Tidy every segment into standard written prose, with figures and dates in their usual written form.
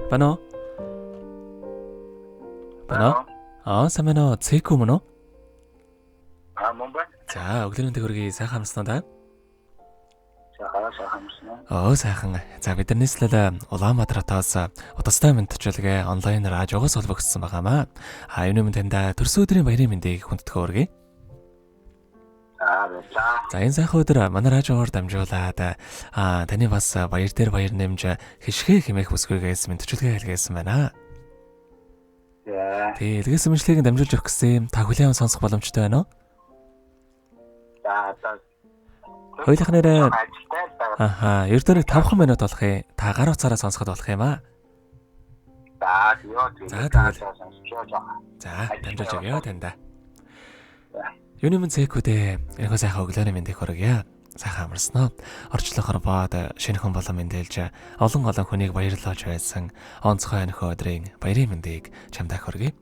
Байна уу? Байна уу? Аа, сайн байна уу? Цэку мөн үү? Аа, мөн байна. За, өглөөний мэндийг хүргэе. Сайхан амарсан уу та? Сайхан, сайхан амарсан уу? Оо, сайхан. За, бид нар нийслэл Улаанбаатар хотоос утастай мэндчилгээ онлайн радиогоос холбогдсон байгаамаа. А юуны өмнө танд төрсөн өдрийн баярын мэндийг хүндэтгэн хүргэе. За, баярлалаа. За, энэ сайхан өдөр манай радиогоор дамжуулаад таны бас баяр дээр баяр нэмж хишгэ хэмээх бүсгүйгээс мэндчилгээ хэлгээсэн байна. За. Тэгээ элгээсэн мэдлэгийг дамжуулж өгөх гэсэн та хүлээн аван сонсох боломжтой байна уу? За, одоо Хоёулынх нэрээ ажилтай л байгаа. Аха, ердөө нэг 5 минут болох юм. Та гар утсаараа сонсоход болох юм аа. За, ёо тийм. За, тэгвэл. Сонсож байгаа. За, дамжуулж өгье таньда. Юуны өмнө цэкүүдээ энэхүү сайхан өглөөний мэндийг хүргье. Сайхан амарсан уу? Орчлон хорвоод шинэхэн болон мэндэлж олон олон хүнийг баярлуулж байсан онцгой энэхүү өдрийн баярын мэндийг чамдаа хүргэе.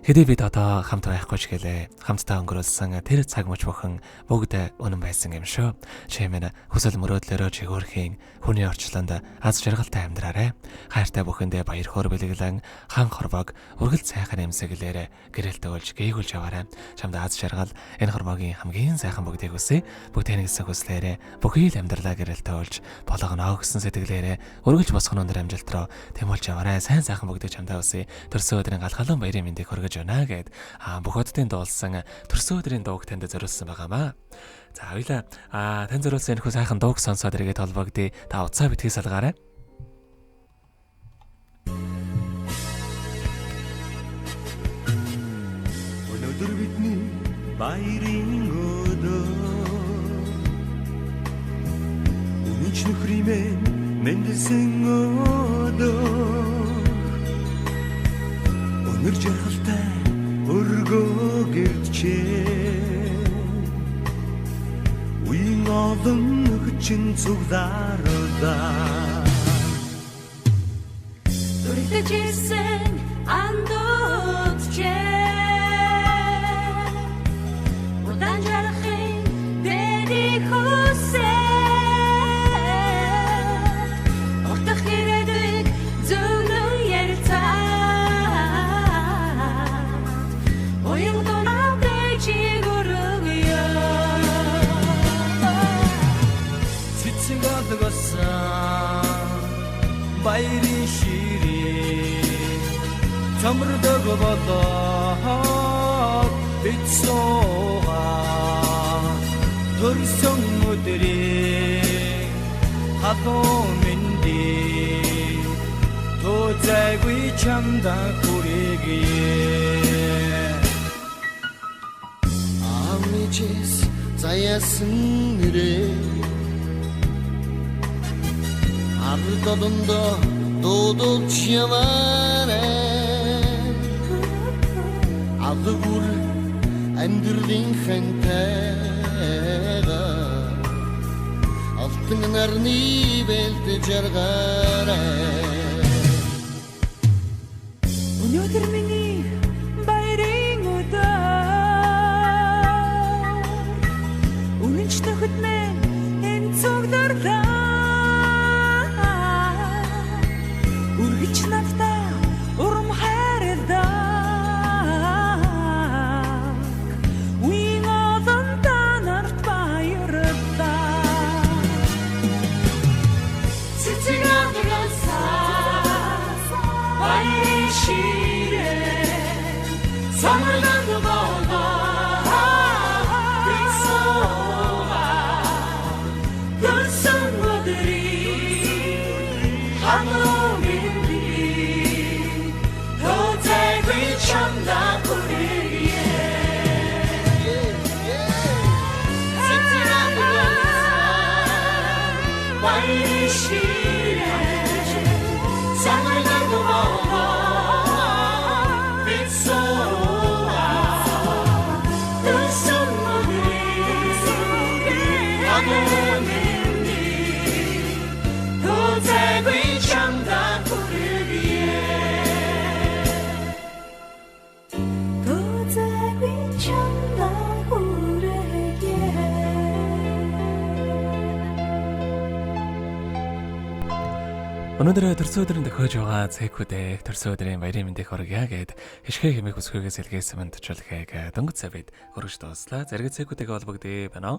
Хэдий бид одоо хамт байхгүй ч гэлээ. Хамтдаа өнгөрүүлсэн тэр цаг мөч бүхэн бүгд үнэн байсан юм шүү. Чимэн хүсэл мөрөөдлөөрөө чигөөрхийн хүний орчлонд аз жаргалтай амьдраарай. Хайртай бүхэндээ баяр хөөр бэлэглэн хан хорвоог үргэлж сайхан эмсэглээрэ гэрэлт өгүүлж гээгүүлж яваарай. Чамд аз жаргал энэ хормогийн хамгийн сайхан бүгдийг хүсье. Бүгд нэгсэн хүслээрээ бүхий л амьдралаа гэрэлт өгүүлж болгоно гэсэн сэтгэлээрээ үргэлж босгон өндөр амжилт руу тэмүүлж яваарай. Сайн сайхан бүгдийг чамдаа хүсье. Төрсөн өдрийн галгалан баярын мэндийг хүргэж байна гэд бүх оддын дуулсан төрсөн өдрийн дууг танд зориулсан байгаамаа. За хоёлаа тань зориулсан энэхүү сайхан дууг сонсоод эргээд холбогдъё. Та уцаа битгий салгаарай. Өнөөдөр бидний баярын өдөр. Үнэнч нөхрийн мэндэлсэн өдөр. Өнөр жаргалтай өргөө гэрчээ. Үеийн олон хүчин цугларалаа. Дүрэлдэж ирсэн андуудчээ. Удаан жаргахын дэдийг хүсээ. Уртах ирээдүйг зөвлөн ярилцаад. Уян дунаатай чиг өргөё. Цэцэг олгосон баярын ширээ цомордог болоод бид суугаа төрсөн өдрийн халуун мэндийг тузайгүй чамдаа хүргэе. Аав ээжээс заяасан нэрээ ард олондоо дуудулж яваарай. Алгүр амьдралын хантайгаа алтан нарны бэлд жаргаарай. Өнөөдөр миний баярын өдөр. Үнэнч нөхөд минь энэ цугларлаа. Үргэлж надтай урам хайрлаа. Үеийн олон та нарт баярлалаа. Цэцэг алгасан Өнөөдөр төрсөн өдрийн төхөөж байгаа цэкүүдээ төрсөн өдрийн баярын мэндийг хүргье гэд хишгэ хэмээх өсгөөгөөс илгээсэн мэндчилгээг дөнгөж сая бид хөргөж дууслаа. Зэрэг цэкүүдтэйгээ холбогдъё байна уу?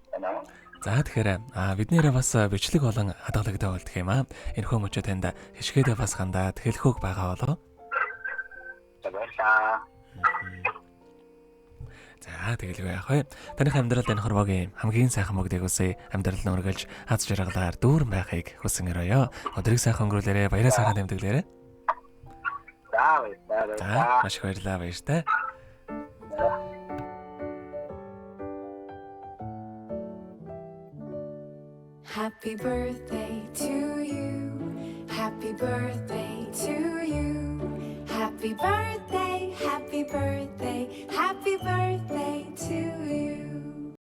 Байна уу? За тэгэхээр бидний бас бичлэг болон хадгалагдаа болдох юм аа. Энэхүү мөчөө танд хишгээдээ бас хандаад хэлэх үг байгаа болов. За баярлалаа. За тэгэлгүй яах вэ? Таных амьдралд энэ хорвоогийн хамгийн сайхан бүгдийг хүсье. Амьдрал нь үргэлж аз жаргалаар дүүрэн байхыг хүсэн өрөөё. Өдрийг сайхан өнгөрүүлээрэй. Баяраа сайхан тэмдэглээрэй. За баярлалаа. За маш их баярлалаа баяртай. Happy birthday to you. Happy birthday to you. Happy birthday, happy birthday, happy birthday.